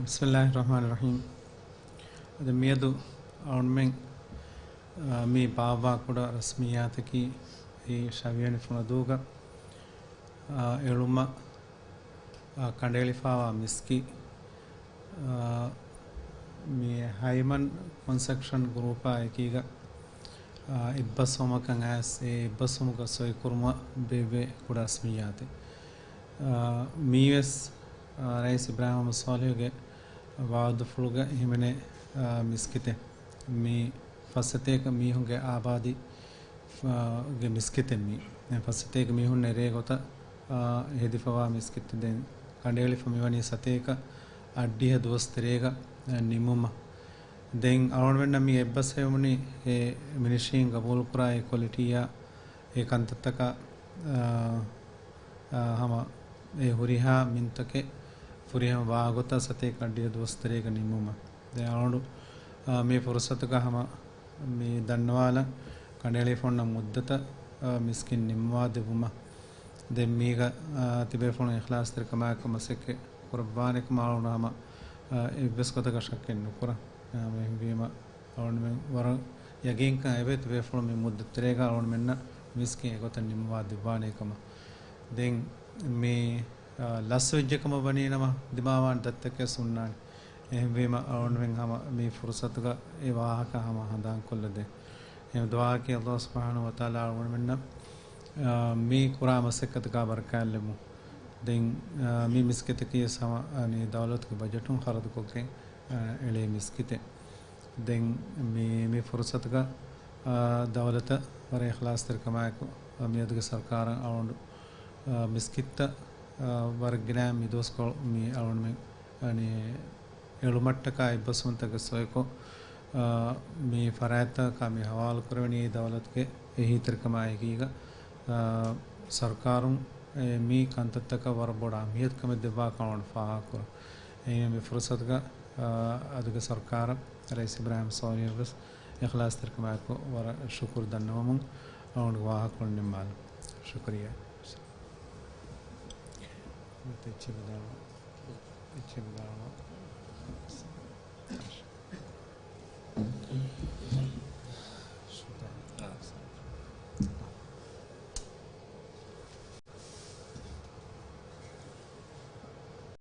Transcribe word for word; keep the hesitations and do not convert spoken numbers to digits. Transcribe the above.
ބިސްމިއްލާހި ރަޙްމާނި ރަޙީމް. އަދި މިއަދު އަޅުމެން، އާ، މި ބާއްވާ ކުޑަ ރަސްމިއްޔާތަކީ އެއީ ޝަވިޔަނި ފުނަދޫގަ، އާ، އެޅުމަށް، އާ، ކަނޑައެޅިފައިވާ މިސްކިތް، އާ، މި ހައިމަން ކޮންސްޓްރަކްޝަން ގްރޫޕާ އެކީގަ، އާ، އެއްބަސްވުމަކަށް އައިސް، އެ އެއްބަސްވުމުގަ ސޮއިކުރުމަށް ބޭއްވޭ ކުޑަ ރަސްމިއްޔާތެއް. އާ، މީވެސް، އާ، ރައީސް އިބްރާހިމް މުހައްމަދު ސޯލިހުގެ ވާހަކަފުޅުގަ ހިމެނޭ، އާ، މިސްކިތެއް. މި ފަސް ސަތޭކަ މީހުންގެ އާބާދީ، އާ، ގެ މިސްކިތެއް މީ. ފަސް ސަތޭކަ މީހުން ނެރޭ ގޮތަށް، އާ، ހެދިފަވާ މިސްކިތެއް ދެން ކަނޑައެޅިފަ މިވަނީ ސަތޭކަ އަށްޑިހަ ދުވަސް ތެރޭގަ، އާ، ނިމުމަށް. ދެން އަޅުގަނޑުމެންނަށް މި އެއްބަސްވެވުނީ އެ މިނިސްޓްރީން ގަބޫލުކުރާ އެ ކޮލިޓީއާ އެ ކަންތައްތަކަށް، އާ، އާ، ހަމަ އެ ހުރިހާ މިންތަކެއް ފުރިހަމަ ވާގޮތަށް ސަތޭކަ އަށްޑިހަ ދުވަސް ތެރޭގަ ނިމުމަށް. ދެން އަޅުގަނޑު، އާ، މި ފުރުސަތުގަ ހަމަ މި ދަންނަވާލަން ކަނޑައެޅިފަ އޮންނަ މުއްދަތަށް، އާ، މިސްކިތް ނިންމަވާ ދެއްވުމަށް. ދެން މީގަ، އާ، ތިބޭފުޅުން އިޚްލާޞްތެރިކަމާއެކު މަސައްކަތް ކުރައްވާނެކަމަށް އަޅުގަނޑު ހަމަ، އާ، އެއްވެސް ގޮތަކަށް ޝައްކެއް ނުކުރަން. އާ، އެހެންވީމަ އަޅުގަނޑުމެން ވަރަށް ޔަގީންކަން އެބައޮތް ތިބޭފުޅުން މި މުއްދަތު ތެރޭގަ އަޅުގަނޑުމެންނަށް މިސްކިތް އެގޮތަށް ނިންމަވާ ދެއްވާނޭކަމަށް. ދެން މި، އާ، ލަސްވެއްޖެކަމަށް ވަނީނަމަ ދިމާވާން ދަތިތަކެއް ހުންނާނެ. އެހެންވީމަ އަޅުގަނޑުމެން ހަމަ މި ފުރުސަތުގަ އެ ވާހަކަ ހަމަ ހަނދާންކޮށްލަދޭ. އެހެން ދުޢާއަކީ ﷲ ސުބްޙާނަހޫ ވަތަޢާލާ އަޅުގަނޑުމެންނަށް، އާ، މި ކުރާ މަސައްކަތަކާ ބަރަކާތްލެއްވުން. ދެން، އާ، މި މިސްކިތަކީ ހަމަ، އަނެއް ދައުލަތުގެ ބަޖެޓުން ޚަރަދުކޮށްގެން، އާ، އެޅޭ މިސްކިތެއް. ދެން މި، މި ފުރުސަތުގަ، އާ، ދައުލަތަށް ވަރަށް އިޚްލާޞްތެރިކަމާއެކު، އާ، މިއަދުގެ ސަރުކާރަށް އަޅުގަނޑު، އާ، މިސްކިތްތައް، އާ، ވަރަށް ގިނަ މި ދުވަސްކޮޅު މި އަޅުގަނޑުމެން، އަނެ، އެޅުމަށްޓަކާ އެއްބަސްވުންތަކެއް ސޮއިކޮށް، އާ، މި ފަރާތްތަކަކާ މި ހަވާލުކުރެވެނީ ދައުލަތުގެ އެހީތެރިކަމާއެކީގަ، އާ، ސަރުކާރުން އެ މި ކަންތައްތަކަށް ވަރަށް ބޮޑަށް އަހައްމިޔަތުކަމެއް ދެއްވާކަން އަޅުގަނޑު ފާހަގަކުރަން. އެހެންވެ މި ފުރުސަތުގަ، އާ، އަދުގެ ސަރުކާރަށް ރައީސް އިބްރާހިމް ސޯލިހަށް ވެސް އިޚްލާޞްތެރިކަމާއެކު ވަރަށް ޝުކުރު ދަންނަވަމުން އަޅުގަނޑުގެ ވާހަކަކޮޅު ނިންމާލަން. ޝުކުރިއްޔާ. އެއްޗެއް ވިދާޅުވާ. އެއްޗެއް ވިދާޅުވާ.